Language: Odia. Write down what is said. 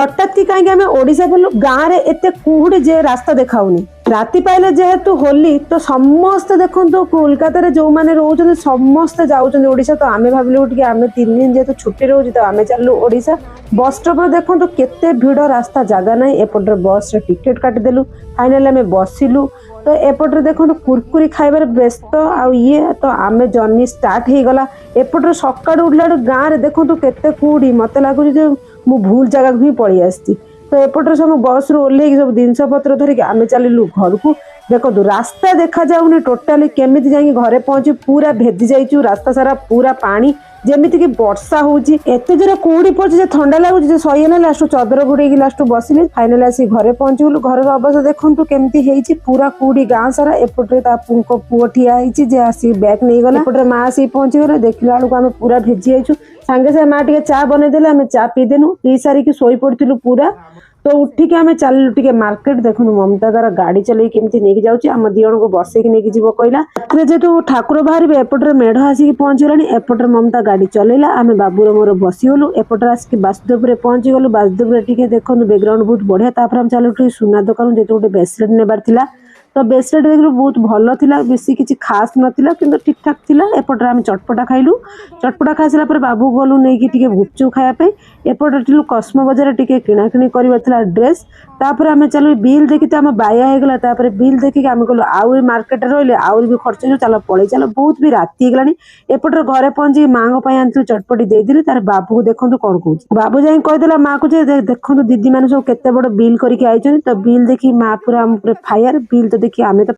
ହଠାତ୍ କି କାହିଁକି ଆମେ ଓଡ଼ିଶା ଗଲୁ, ଗାଁରେ ଏତେ କୁହୁଡ଼ି ଯେ ରାସ୍ତା ଦେଖାଉନି। ରାତି ପାଇଲେ ଯେହେତୁ ହୋଲି, ତ ସମସ୍ତେ ଦେଖନ୍ତୁ, କୋଲକାତାରେ ଯୋଉମାନେ ରହୁଛନ୍ତି ସମସ୍ତେ ଯାଉଛନ୍ତି ଓଡ଼ିଶା। ତ ଆମେ ଭାବିଲୁ ଟିକେ ଆମେ 3 ଦିନ ଯେହେତୁ ଛୁଟି ରହୁଛି, ତ ଆମେ ଚାଲିଲୁ ଓଡ଼ିଶା। ବସ୍ ଷ୍ଟପ୍ରେ ଦେଖନ୍ତୁ କେତେ ଭିଡ଼, ରାସ୍ତା ଜାଗା ନାହିଁ। ଏପଟରେ ବସ୍ରେ ଟିକେଟ୍ କାଟିଦେଲୁ, ଫାଇନାଲି ଆମେ ବସିଲୁ। ତ ଏପଟରେ ଦେଖନ୍ତୁ କୁରକୁରି ଖାଇବାରେ ବ୍ୟସ୍ତ ଆଉ ଇଏ ତ ଆମେ ଜର୍ଣ୍ଣି ଷ୍ଟାର୍ଟ ହେଇଗଲା। ଏପଟରେ ସକାଳୁ ଉଠିଲା ବେଳକୁ ଗାଁରେ ଦେଖନ୍ତୁ କେତେ କୁହୁଡ଼ି। ମତେ ଲାଗୁଛି ଯେ ମୁଁ ଭୁଲ ଜାଗାକୁ ହିଁ ପଳେଇ ଆସିଛି। ତ ଏପଟରେ ସବୁ ବସ୍ରୁ ଓହ୍ଲେଇକି ସବୁ ଜିନିଷ ପତ୍ର ଧରିକି ଆମେ ଚାଲିଲୁ ଘରକୁ। ଦେଖନ୍ତୁ, ରାସ୍ତା ଦେଖାଯାଉନି ଟୋଟାଲି। କେମିତି ଯାଇକି ଘରେ ପହଞ୍ଚି ପୁରା ଭେଦି ଯାଇଛୁ। ରାସ୍ତା ସାରା ପୁରା ପାଣି, ଯେମିତିକି ବର୍ଷା ହଉଛି। ଏତେ ଜୋରେ କୁହୁଡ଼ି ପଡୁଛି ଯେ ଥଣ୍ଡା ଲାଗୁଛି ଯେ ସହି ହେଲା। ଲାଷ୍ଟ ଚଦର ଘୋଡେଇକି ଲାଷ୍ଟ ବସିଲି। ଫାଇନାଲି ଆସିକି ଘରେ ପହଞ୍ଚିଗଲୁ। ଘରର ଅବସ୍ଥା ଦେଖନ୍ତୁ କେମିତି ହେଇଛି, ପୁରା କୁହୁଡ଼ି ଗାଁ ସାରା। ଏପଟରେ ତା ପୁଅ ଠିଆ ହେଇଛି ଯେ ଆସିକି ବ୍ୟାଗ୍ ନେଇଗଲା। ଏପଟରେ ମା ଆସିକି ପହଞ୍ଚିଗଲେ। ଦେଖିଲା ବେଳକୁ ଆମେ ପୁରା ଭିଜି ଯାଇଛୁ। ସାଙ୍ଗେ ସାଙ୍ଗେ ମା ଟିକେ ଚା ବନେଇଦେଲେ, ଆମେ ଚା ପିଇଦେଲୁ। ପିଇ ସାରିକି ଶୋଇ ପଡିଥିଲୁ ପୁରା। ତ ଉଠିକି ଆମେ ଚାଲିଲୁ ଟିକେ ମାର୍କେଟ। ଦେଖନ୍ତୁ, ମମତା ତାର ଗାଡି ଚଲେଇକି କେମିତି ନେଇକି ଯାଉଛି। ଆମ ଦି ଜଣଙ୍କୁ ବସେଇକି ନେଇକି ଯିବ କହିଲା। ରାତିରେ ଯେହେତୁ ଠାକୁର ବାହାରିବେ, ଏପଟରେ ମେଢ ଆସିକି ପହଞ୍ଚିଗଲାଣି। ଏପଟରେ ମମତା ଗାଡି ଚଲେଇଲା, ଆମେ ବାବୁର ମୋର ବସିଗଲୁ। ଏପଟରେ ଆସିକି ବାସୁଦେବପୁରରେ ପହଞ୍ଚିଗଲୁ। ବାସୁଦେବପୁରରେ ଟିକେ ଦେଖନ୍ତୁ, ବ୍ୟାକଗ୍ରାଉଣ୍ଡ ବହୁତ ବଢିଆ। ତାପରେ ଆମେ ଚାଲିଲୁ ଟିକେ ସୁନା ଦୋକାନ, ଯେହେତୁ ଗୋଟେ ବ୍ରେସଲେଟ୍ ନେବାର ଥିଲା। ତ ବ୍ରେସଲେଟ୍ ଦେଖିଲୁ, ବହୁତ ଭଲ ଥିଲା। ବେଶୀ କିଛି ଖାସ୍ ନଥିଲା, କିନ୍ତୁ ଠିକ୍ ଠାକ୍ ଥିଲା। ଏପଟରେ ଆମେ ଚଟପଟା ଖାଇଲୁ। ଚଟପଟା ଖାଇସାରିଲା ପରେ ବାବୁ ଗଲୁ ନେଇକି ଟିକେ ଗୁପଚୁପ ଖାଇବା ପାଇଁ। ଏପଟେ ଥିଲୁ କସ୍ମୋ ବଜାର, ଟିକେ କିଣାକିଣି କରିବାର ଥିଲା ଡ୍ରେସ୍। ତାପରେ ଆମେ ଚାଲିଲୁ। ବିଲ୍ ଦେଖି ତ ଆମ ବାୟା ହେଇଗଲା। ତାପରେ ବିଲ୍ ଦେଖିକି ଆମେ କହିଲୁ, ଆଉ ଏ ମାର୍କେଟରେ ରହିଲେ ଆହୁରି ବି ଖର୍ଚ୍ଚ ହେଇଯିବ, ଚାଲ ପଳେଇ ଚାଲ, ବହୁତ ବି ରାତି ହେଇଗଲାଣି। ଏପଟରେ ଘରେ ପହଞ୍ଚିକି ମାଙ୍କ ପାଇଁ ଆଣିଥିଲୁ ଚଟପଟି, ଦେଇଦେଲି। ତାର ବାବୁକୁ ଦେଖନ୍ତୁ କଣ କହୁଛି। ବାବୁ ଯାଇକି କହିଦେଲା ମାକୁ ଯେ ଦେଖନ୍ତୁ, ଦିଦି ମାନେ ସବୁ କେତେ ବଡ ବିଲ୍ କରିକି ଆଇଛନ୍ତି। ତ ବିଲ୍ ଦେଖି ମା ପୁରା ଆମ ଉପରେ ଫାୟାର। ବିଲ୍ ତ ଦେଖି ଆମେ ତ